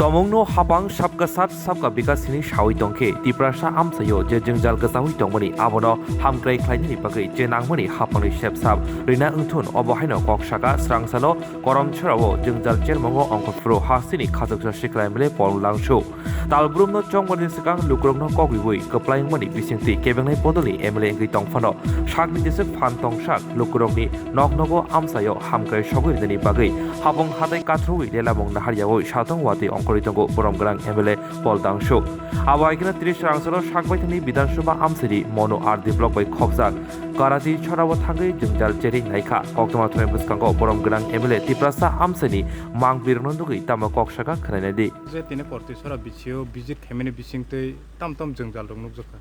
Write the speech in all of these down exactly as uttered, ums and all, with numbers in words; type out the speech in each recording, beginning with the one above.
Tomungno hapang Sabka Saath Sabka Vikas hwnwi sawi tongkhe, Tiprasa amchaio je jwngjal kwchaui tongmani abono hamkrai khlainani bagwi je nangmani hapangni sepsap rina wngthun, obo haino kok saka srangsalo Koromchorao jwngjal chermongo ongkhorphuru hasteni khachuksa sikla M L A Paul Dangsuk. Talbrumno chongmani swkang lukurokno kok riui kwplai wngmani bisingtwi kebengnai bodolni M L A wngwi tongphano sakni jeswk phan tongsak lukurokni noknogo amchaio hamkrai sogwi rinani bagwi hapang hatai kathroui lelamung naharyaui satong watwi ongkhorwi tongo borom gwnang M L A Paul Dangsuk. Abo hai kheno tris rangsalo sakbaithangni Bidhan Sabha amchaini Monu R D block bai khopjak Karati chorao thangwi jwngjal cherwi naikha. Koktwma thumai bwskango borom gwnang M L A Tiprasa amchaini mangpirokno nugwi tamo kok saka khwnainai di. Je tini Kortisora B C O visit khaimani bisingtwi tam tam jwngjal rok nukjakha.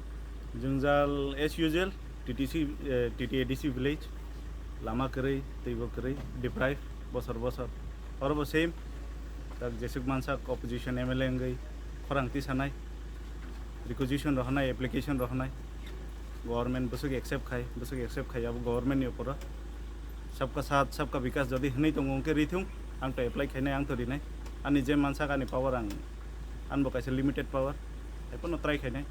Jwngjal as usual, T T C, eh, T T A D C village, lama kwrwi, twibo kwrwi, deprive, bosor bosor. Orobo same, tak jeswk mansak opposition M L A wngwi khorang tisanai, requisition rohornai, application rohornai, government bwswk accept khai, bwswk accept khai abo government ni uporo. Sabka saath, sabka vikas jodi hwnwi tongo, hwnkhe rithung, ang to apply khainai, ang to rinai. Ani je mansak ani power ang, anbo kaisa limited power, haiphano try khainai.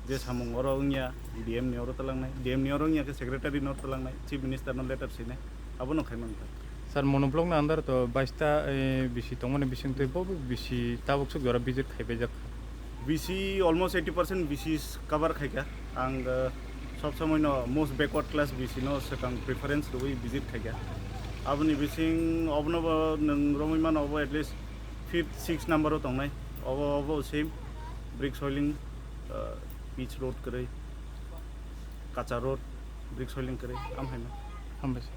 Je samung oro wngya, D M ni oro twlangnai, D M ni oro wngya khe secretary no twlangnai, chief minister no letter sinai, abono khai mankha. Sir, Monu block ni under to baista, eh, B C tongmani bisingtwi bo B C tabuk swk jora visit khaibaijak. B C almost eighty percent B C cover khaikha. Ang, eh, sob somoi no most backward class B C no swkang preference rwui visit khaikha. Aboni bising obono bo nwng romwi mano, obo at least fifth, sixth number o tongnai. Obo, obo same brick soiling, eh, pitch road kwrwi, kacha road, brick soiling kwrwi, am haino. Hambai sir.